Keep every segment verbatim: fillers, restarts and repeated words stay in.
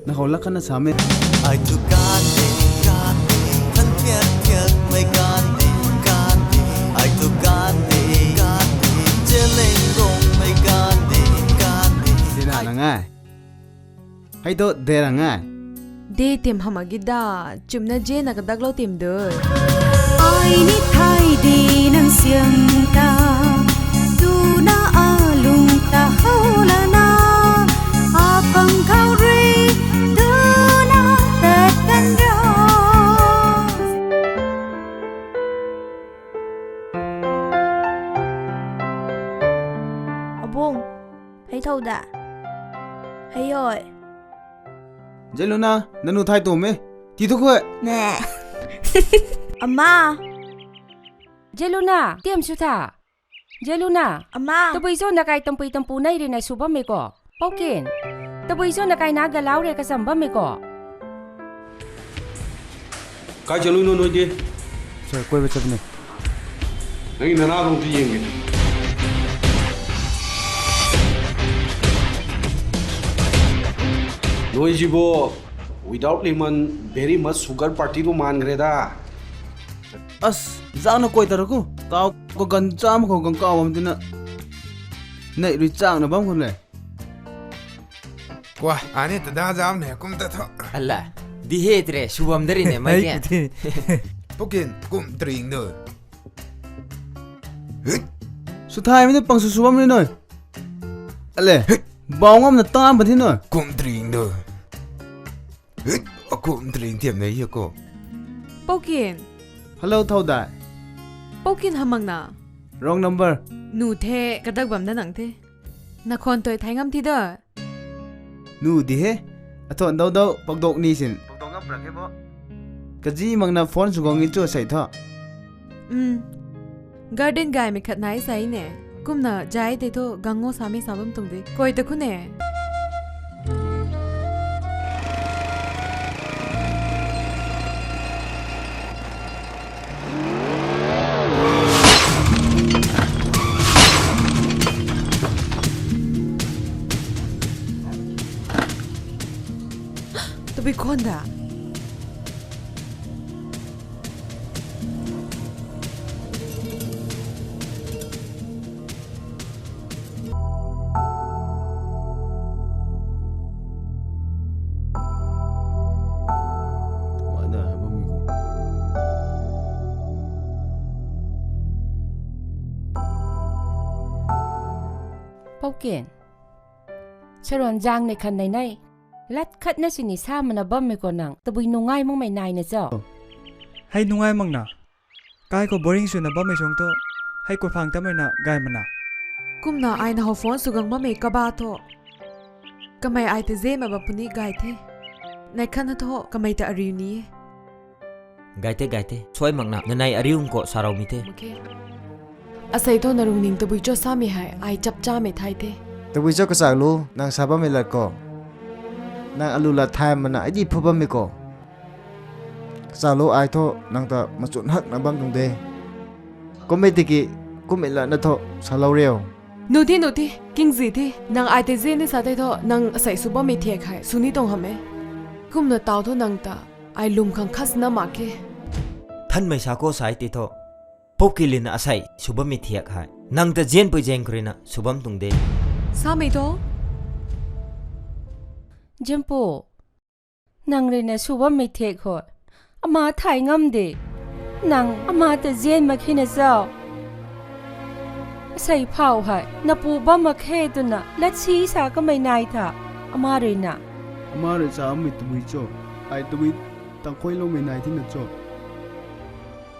Nang khou lak khatna sa me. Ai tu kan de, kan de, kan thiak thiak mei kan de, kan de. Ai tu kan de, kan de, jeleng gong mei kan de, kan de. Dena nang ai. Hei tu de rang ai. De tim hama gida, chumna jena kadaklou tim du. Ai ni thai di nang siam ta, tuna alung ta hou lana, apang khou rui, tuna tat kan ra. Abung, hei thou da. Hei oi. Jeluna, nanu thai tu me. Ti tu kwe. Ne. Ama. Jeluna, tiam sw tha. Jeluna. Ama. Tabui cho na kai tampui tampu nei rui na sw bammei ko. Poukin. Tabui cho na kai na galau rui kacham bammei ko. Kai chalu nu nui di. Sir, koi bachap ne. Nang na na rong ti yeng. Nui ji bo, without lemon, very much sugar party bo man kre da. As, zang na koi ta ra ku. Kau ko gan cham ko gan kau bam tina. Nei rui chang na bam khun le. Kwa, ani ta da zam ne, kum ta tho. Ala, di he tre, sw bam dari ne, mai Hei, ke. Putin. Pukin, kum tring do. Hit. Sw thai mi ta pang sw sw bam ni noi. Ale, hit. Bau ngam na tam ba thi noi. Kum tring do. Hit, a kum tring tiam nei hi ko. Poukin. Hello, thou dai. Poukin hamang na. Wrong number. Nu the, kadak bam da nang the. Na khon toi thai ngam thi da. Nu di he. Athon dou dou, pakdok ni sin. Pakdok ngam prak he bo. Kaji mang na phone sw gong i chu sei tho. Um. Garden gaymei khat nai sai ne. Kumna jai tei thu gang ngo sa mi sa bam tuang de. Koi ta khu ne. Tabui khwan da. Poukin. Saron zang nei khan nei nei. Lat khat na sini sa mana bammei ko nang, tabui nungai makmei nai na cho. Hei nungai mak na. Kai ko boring swna bammei suang thu, hei ko phang tamei na gay mana. Kumna ai na ho phone sw gang bammei kaba tho. Kamei ai ta zema ba puni gay the. Nai khan na tho, kamei ta ariu ni e. Gay the, gay the. Suai mak na, nanei ariu ko sarou mi the. Mak khe. Asei tho na rungning tabui cho sa mi hei, ai chap cha mei thai the. Tabui cho kachak lu, nang sa bammei lat ko. Nang alu lat thai mana, ai di phu bammei ko. Kachak lu ai tho, nang ta machun hak na bam tuang de. Kummei tiki, kummei lat na tho, salou riu. Nu thi, nu thi, kingzi thi, nang ai tei zi ni sa tei tho, nang asei sw bammei thiak hei, sw ni tuang ham e. Kumna tau tho nang ta, ai lum khang khas na mak khe. Thanmei sa ko sai ti tho. Pouki lina asei sw bammei thiak hei. Nang ta zian pui zeng khou rui na sw bam tuang de. Samei tho. Jempu. Nang rui na sw bammei thiak hoi. Ama thai ngam de. Nang ama ta zian mak khe na zau. Asei phau hei. Na pu bam mak khe twna. Lat si sa kamei nai tha. Ama rui na. Ama rui sa amei tabui cho. Ai tabui tang khuailoumei nai thina cho.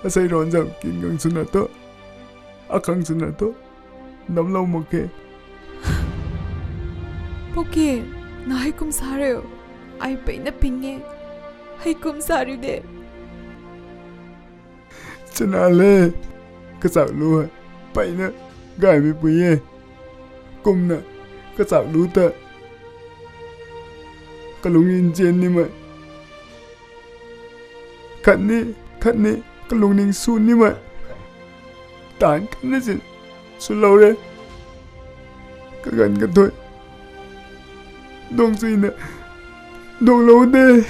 Asei ron zam kin gang swna tho. Akhang swna tho. Namlou mak khe. Poke, na hei kum sa riu. Ai peyna ping e. Hei kum sa riu de. Chana le. Kachak lu hei. Peyna. Gaymei pui e. Kumna. Kachak lu ta. Kalungning nzian nimei. Khatni, khatni, kalungning su nimei. Taanv khatna sin, swlou re. Kaganv kathui. Dungc chuina, Duaklou de.